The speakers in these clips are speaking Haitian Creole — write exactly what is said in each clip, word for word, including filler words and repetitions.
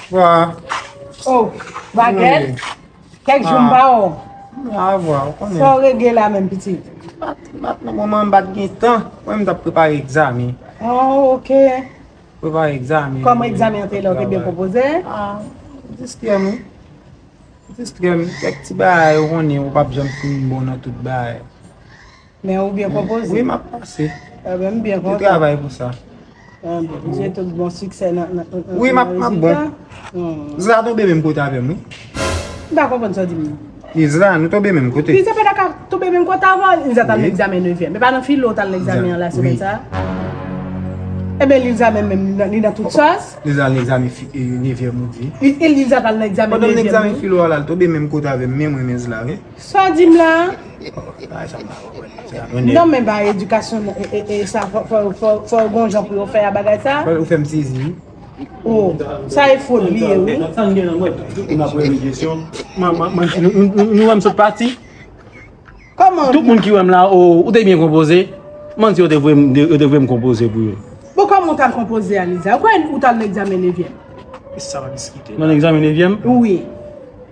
Wa. Oh, bagèt. Kèk jou m pa wè w. A vwa, ou konnen. Sa w regle la menm, pitit? M pa t, m pa t nan moman, m pa t gen tan. Mwen, m t ap prepare egzamen. Oh, ok. Prepare egzamen. Kòman egzamen an te la, ou te byen konpoze? Ah, distrè m, wi. Distrè m. Kèk ti bagay, ou konnen, ou p ap janm fin bon nan tout bagay. Men ou byen konpoze. Wi, m ap pase. Ebyen, m byen kontan. Te travay pou sa. Ebyen, m swete w bon siksè nan, nan, nan, wi, m ap, m ap bon. Zla tonbe menm kote avè m, wi. M pa konprann sa w di m nan. Izra, nou tonbe menm kote. Liza pa ta ka tonbe menm kote avè w. Liza t al nan egzamen nevyèm. E pa nan filo w t al nan egzamen an la semèn sa a? Ebyen, Liza menm, menm, li nan, li nan tout sòs. Liza al nan egzamen fi-, e, nevyèm, ou di. Li, e Liza t al nan egzamen nevyèm. Pandan m nan egzamen filo a la, l tonbe menm kote avè m, men mwen, men Zla, wi. Sa w di m la? Oh, bagay sa m pa konprann. Non, men ba edikasyon, e, e, e sa, fò, fò, fò, fò gen yon jan pou yo fè a bagay sa. Fò ou fè m sezi. Oh, sa e fo li ye, wi. Sa n gen nan mwen, m ap rele kesyon. Man, man, man, nou, nou, nou, nou wè m sot pati? Kòman? Tout moun ki wè m la, oh, ou te byen konpoze. Manti yo te voye m, yo te voye m konpoze pou yo. Bon, kòman w t al konpoze a, Liza? Ou kwè ou t al nan egzamen nevyèm? E sa w ap diskite la? Nan egzamen nevyèm? Wi.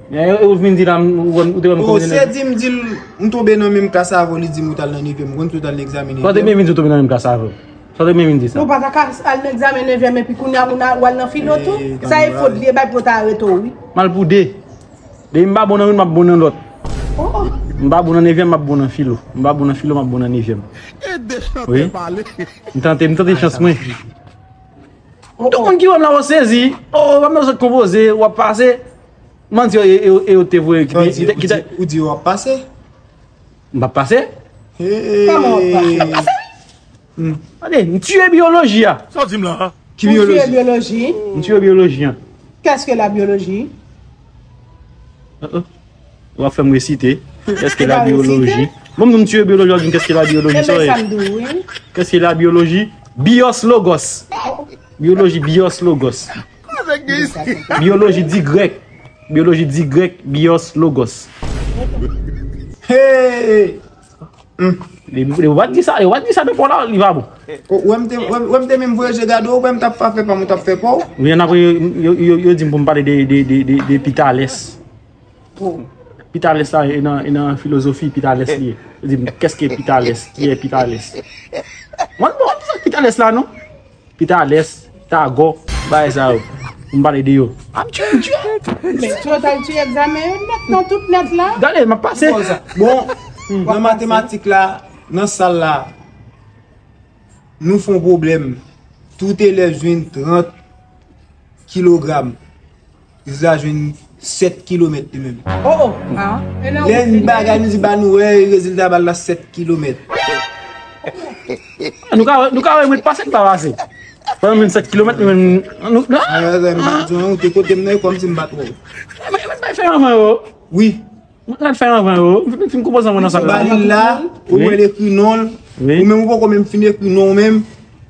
Men, e, ou vin di la, m, ou, ou te wè m konpoze. Oh, se di m di l, m tonbe nan menm klas avè w, li di m ou t al nan nevyèm, ou konn si w t al nan egzamen nevyèm. Sa w te byen vin di w tonbe nan menm klas avè w? Sa w te byen vin di sa? Nou pa ta ka al nan egzamen nevyèm epi kounye a moun a, w al nan filo tou? Sa e fot li ye, bay pou yo ta arete w, wi. M al pou de. Depi m pa bon nan youn, m ap bon nan lòt. Oh, oh. M pa bon nan nevyèm, m ap bon nan filo. M pa bon nan filo, m ap bon nan nevyèm. E de chantè pale. M tante, m tante chans mwen. Tout moun ki wè m la, w sezi. Oh, w ap nan sot konpoze, w ap pase. Manti yo, e, e, e, yo te voye ki te, ki te, ki te. Ou di w ap pase? M p ap pase? Kòman w ap pase? M ap pase, wi. Tande, m tiye biyoloji a. Sa w di m la? Ki biyoloji? Ou tiye biyoloji? M tiye biyoloji an. Qu'est-ce que la biologie? Uh-uh. W ap fè m resite. Qu'est-ce que la biologie? Bon, m di w m tiye biyoloji, w ap di m qu'est-ce que la biologie, sa w ye? Qu'est-ce que la biologie? Bios logos. Biyoloji, bios logos. Biyoloji di grèk. Biyoloji di grèk, bios logos. Hey! Depi, depi w pa t di sa, w pa t di sa nan pa w la, li pa bon. Ou wè m te, wè m, wè m te menm voye je gade w, wè m t ap fè pa m, ou t ap fè pa w. Wi, ann apre, yo, yo, yo, yo di m pou m pale de, de, de, de, de Pitalès. Pitalès la, e nan, e nan filozofi Pitalès li ye. Yo di m, qu'est-ce que Pitalès? Qui est Pitalès? Mwen, bon, sa Pitalès la, non? Pitalès, Tagò, bagay sa yo. Pou m pale de yo. Ap tiye m, tiye. Men, si yo t al tiye egzamen yo nèt, non, tout nèt la. Gade, m ap pase. Bon, nan matematik la, nan sal la, nou fè yon pwoblèm. Tout elèv jwenn trant kilogram. Izra jwenn sèt kilomèt li menm. Oh, oh. Lè n bagay, nou di ba nou wè rezilta bal la sèt kilomèt. Nou ka, nou ka wè mwen pase, n pa pase. Pandan m jwenn sèt kilomèt, nou menm, nou, nou, ah, m pa di w, ou te kote m nan, kòmsi m pa t wè w. Mwen, mwen bay fè anvan yo. Wi. Mwen ka fè anvan yo. M fin, fin konpoze anvan nan sa. Ou ba li l la, ou wè l ekri non l. Wi. Ou menm ou poko menm fin ekri non w menm.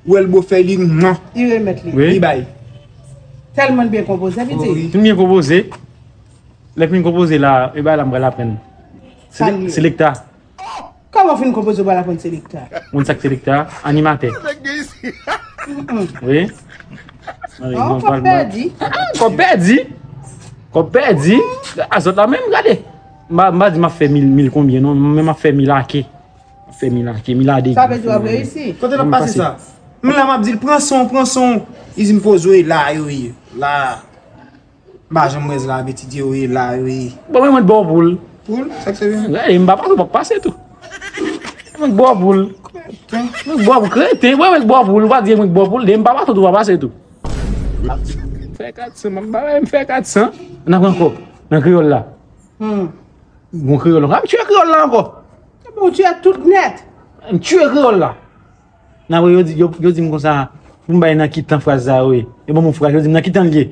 Ou wè l bo fèy li, mwa. Li remèt li. Wi. Li bay. Tèlman l byen konpoze, pitit. Wi. Fin byen konpoze. Lè fin konpoze la, e bay la m pral aprann. Sa l ye? Selekta. Kòman w fin konpoze w pral aprann selekta? Moun sa k selekta? Animatè. Wi. Kòb pèdi. Kòb pèdi. Kòb pèdi. A zòt la menm, gade. M pa, m pa di m ap fè mil, mil konbyen, non. Men m ap fè mil ake. M ap fè mil ake, mil a degre. Sa vle di w ap reyisi. Kote l ap pase sa? M la, m ap di l, pran son, pran son. Li di m poze w la, yo ye. La. M pa janm wè Zla ap etidye, yo ye la, yo ye. Bon, mwen, mwen t ba w poul. Poul? Sa k se vre? Gade, m pa pase, w p ap pase tou. Mwen t ba w poul. Mwen t ba w poul, kreten. Mwen, mwen t ba w poul, ou pa di mwen t ba w poul, depi m pa pase tou, w pa pase tou. Fè kat san, m ap ba w, m fè kat san. N ap pran kòb nan kreyòl la. Bon, kreyòl la. M ap tiye kreyòl la ankò. Bon, ou tiye tout nèt. M tiye kreyòl la. N apre yo di, yo, yo di m konsa, pou m bay nan ki tan fraz sa yo ye. Yo ban m yon fraz, yo di m nan ki tan l ye.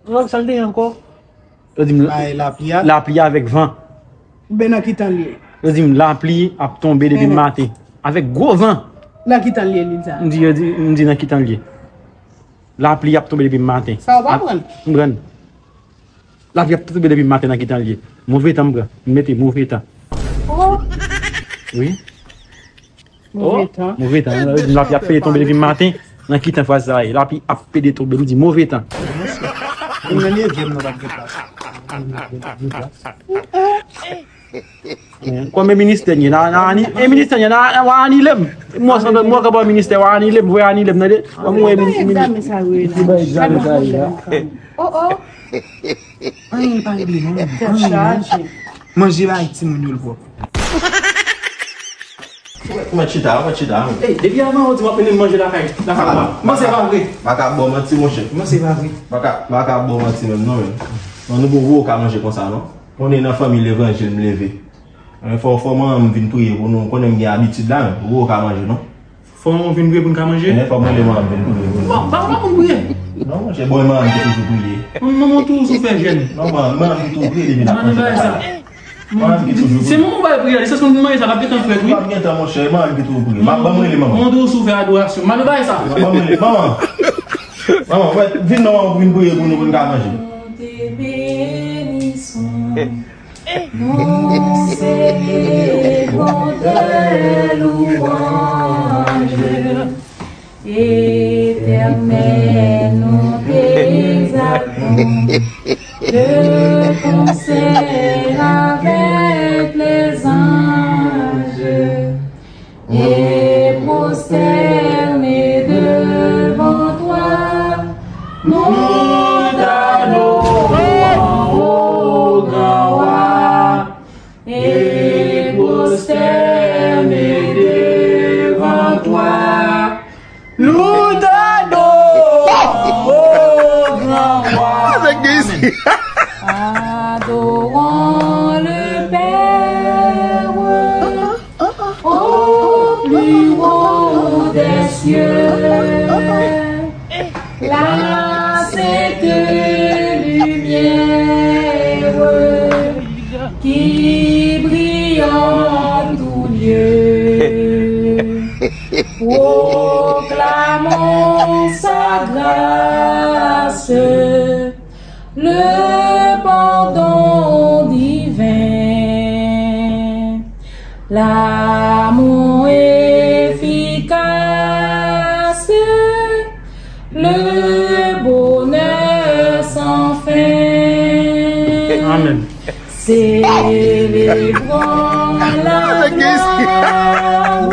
Ou wè sa l te ye ankò? Yo di m, bay lapli a. Lapli avèk van. Oubyen nan ki tan l ye? Yo di m lapli ap tonbe depi maten. Avèk gwo van. Nan ki tan l ye, Liza? M di, yo di, m di nan ki tan l ye. Lapli ap tonbe depi maten. Sa w pa pran? M pran. Lapli ap tonbe depi maten nan ki tan l ye. Move tan m pran. M mete move tan. Oh. Wi. Move tan. Move tan. Lapli ap peye tonbe depi maten. Nan ki tan fraz sa ye? Lapli ap pede tonbe, m di move tan. Moun nan nevyèm nan pa t gen plas. Kòman ministè n ye? Nan, nan ani-, e ministè n ye? Nan, nan, w a anile m. Mwen sanble mwen ka ba ministè, w a anile m, vre anile m, tande? Mwen mwen egzamen sa yo ye la. Egzamen sa yo ye la. Oh, oh. Anyen pa regle non. Tèt chaje. Manje bay timoun yo l pwòp. Ou mèt chita, ou mèt chita. Ey, depi avan ou di w ap mennen m manje lakay, lakay papa. Mwen se pa vre. Pa ka ba w manti, monchè. Mwen se pa vre. Pa ka, pa ka ba w manti menm non, menm. Non, nou poko ka manje konsa non. Konnen nan fanmi levanjil m leve. Fò, fò manman m vin priye pou nou. Konnen m gen abitid la, menm. Poko ka manje non. Fò manman vin priye pou n ka manje? Enben, fò mwen rele manman m vin priye pou nou. Bon, pa, pa moun priye. Non, monchè, bon, e manman m ki toujou priye. Manman w toujou sou fè jèn. Non, manman, manman m ki toujou priye depi n ap manje lakay la. Manman m ki toujou priye. Se manman w bay priye, li se sou manje sa, l ap gentan frèt, wi. L ap gentan, monchè, e manman m ki toujou priye. Manman, ban mwen rele manman. Manman w toujou sou fè adorasyon. Manman bay sa. Ban mwen rele manman. Manman, wè, vin non, manman, pou vin priye pou nou, pou n ka manje. Nous t'élevons tes louanges, Éternel, nous t'exaltons, de concert avec les anges. Et prosternés devant toi, nous t'adorons, ô grand roi. Et prosternés devant toi, nous t'adorons, ô grand roi. Adorons le Père au plus haut des cieux, la sainte lumière qui brille en tout lieu. Proclamons sa grâce, le pardon divin, l'amour efficace, le bonheur sans fin. Amen. Célébrons la gloire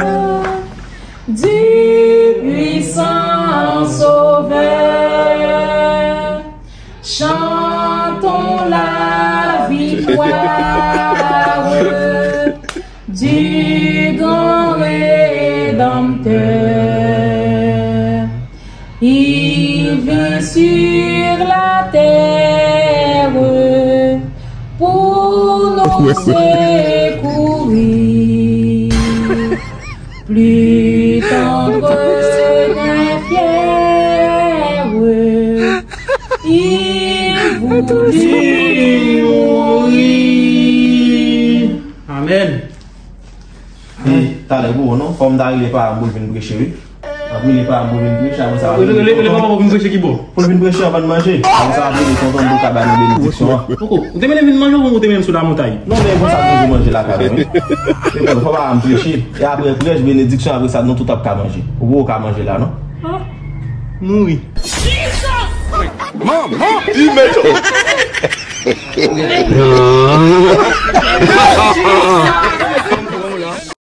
du puissant Sauveur. Chantons la victoire du grand Rédempteur. Il vint sur la terre pour nous secourir. Plus tendre qu'un fier, il voulut mourir. Amen. E talè gwo non, fò m ta rele paran m pou l vin preche wi. M ap rele paran m pou l vin preche, apre sa m ap rele tonton. Rele, rele, rele paran m pou l vin preche ki bò? Pou l vin preche anvan n manje. Apre sa m ap rele tonton m pou l ka ba nou benediksyon an. Poko, ou te mennen m vin manje oubyen ou te mennen m sou lamotay? Non, men konsa nou toujou manje lakay nou wi. Men bon, fò paran m preche. E apre prèch, benediksyon, apre sa nou tout ap ka manje. Ou poko ka manje la non. Ah, mouri. Manman! Di men yo!